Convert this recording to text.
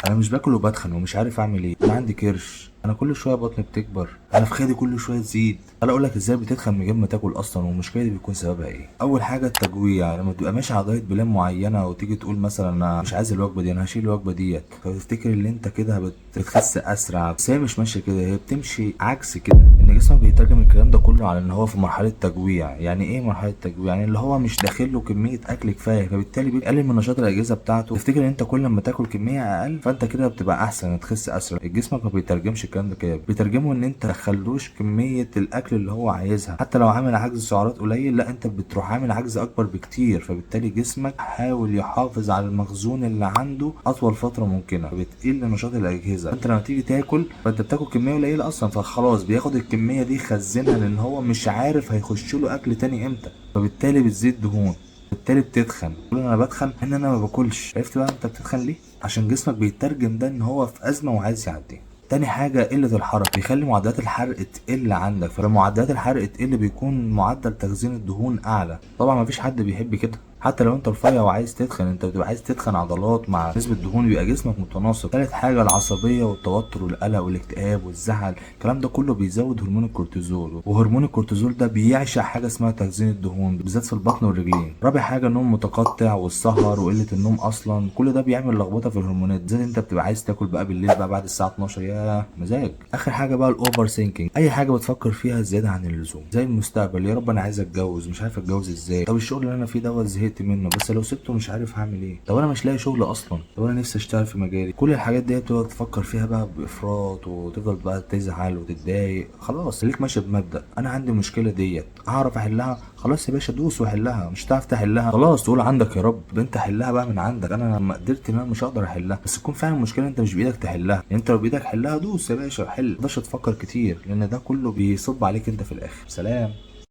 انا مش باكل وبتخن ومش عارف اعمل ايه، انا عندي كرش، انا كل شوية بطني بتكبر، انا فخادي كل شوية تزيد. انا اقول لك ازاي بتتخن من غير ما تاكل اصلا، والمشكلة دي بيكون سببها ايه. اول حاجة التجويع، لما تبقى ماشي على diet plan معينة وتيجي تقول مثلا انا مش عايز الوجبة دي، انا هشيل الوجبة ديت، فتفتكر ان انت كده بتخس اسرع، بس هي مش ماشية كده، هي بتمشي عكس كده. ان جسمك بيترجم الكلام ده كله على ان هو في مرحلة تجويع. يعني ايه مرحلة تجويع؟ يعني اللي هو مش داخل له كمية اكل كفاية، فبالتالي بيقلل من نشاط الاجهزة بتاعته. تفتكر ان انت كل ما تاكل كمية اقل فانت كده بتبقى احسن، هتخس اسرع. جسمك ما بيترجمش الكلام ده كده، بيترجمه ان انت تخلوش كمية الاكل اللي هو عايزها، حتى لو عامل عجز سعرات قليل، لا انت بتروح عامل عجز اكبر بكتير، فبالتالي جسمك حاول يحافظ على المخزون اللي عنده اطول فترة ممكنة، فبتقل نشاط الاجهزة. انت لما تيجي تاكل فانت بتاكل كمية قليله اصلا، فخلاص بياخد الكمية دي يخزنها، لان هو مش عارف هيخش له اكل تاني امتى، فبالتالي بتزيد دهون، بالتالي بتتخن. تقول انا بتخن ان انا ما باكلش. عرفت بقى انت بتتخن ليه؟ عشان جسمك بيترجم ده ان هو في ازمة وعايز يعديها. تاني حاجة قلة الحركة، بيخلي معدلات الحرق تقل عندك، فلما معدلات الحرق تقل بيكون معدل تخزين الدهون أعلى. طبعا مفيش حد بيحب كده، حتى لو انت رفيع وعايز تتخن انت بتبقى عايز تتخن عضلات مع نسبة دهون، بيبقى جسمك متناسق. تالت حاجة العصبية والتوتر والقلق والاكتئاب والزعل، الكلام ده كله بيزود هرمون الكورتيزول، وهرمون الكورتيزول ده بيعشق حاجة اسمها تخزين الدهون بالذات في البطن والرجلين. رابع حاجة النوم المتقطع والسهر وقلة النوم أصلا، كل ده بيعمل لخبطة في الهرمونات، بالذات انت بتبقى عايز تاكل بقى بالليل بقى بعد الساعة 12، يا مزاج. آخر حاجة بقى ال overthinking، أي حاجة بتفكر فيها زيادة عن اللزوم، زي المستقبل، يا رب أنا عايز أتجوز مش عارف أتجوز إزاي، طب الشغل اللي أنا فيه دوت زهقت منه بس لو سبته مش عارف هعمل إيه، طب أنا مش لاقي شغل أصلا، طب أنا نفسي أشتغل في مجالي. كل الحاجات دي بتقعد تفكر فيها بقى بإفراط، وتفضل بقى تزعل وتتضايق. خلاص خليك ماشي بمبدأ أنا عندي المشكلة ديت أعرف أحلها، خلاص يا باشا دوس وحلها، مش هتعرف تحلها خلاص تقول عندك يا رب انت حلها بقى من عندك، انا لما قدرت ان انا مش هقدر احلها، بس تكون فعلا المشكلة انت مش بايدك تحلها، يعني انت لو بايدك حلها دوس يا باشا حل، ما تقدرش تفكر كتير لان ده كله بيصب عليك انت في الاخر. سلام.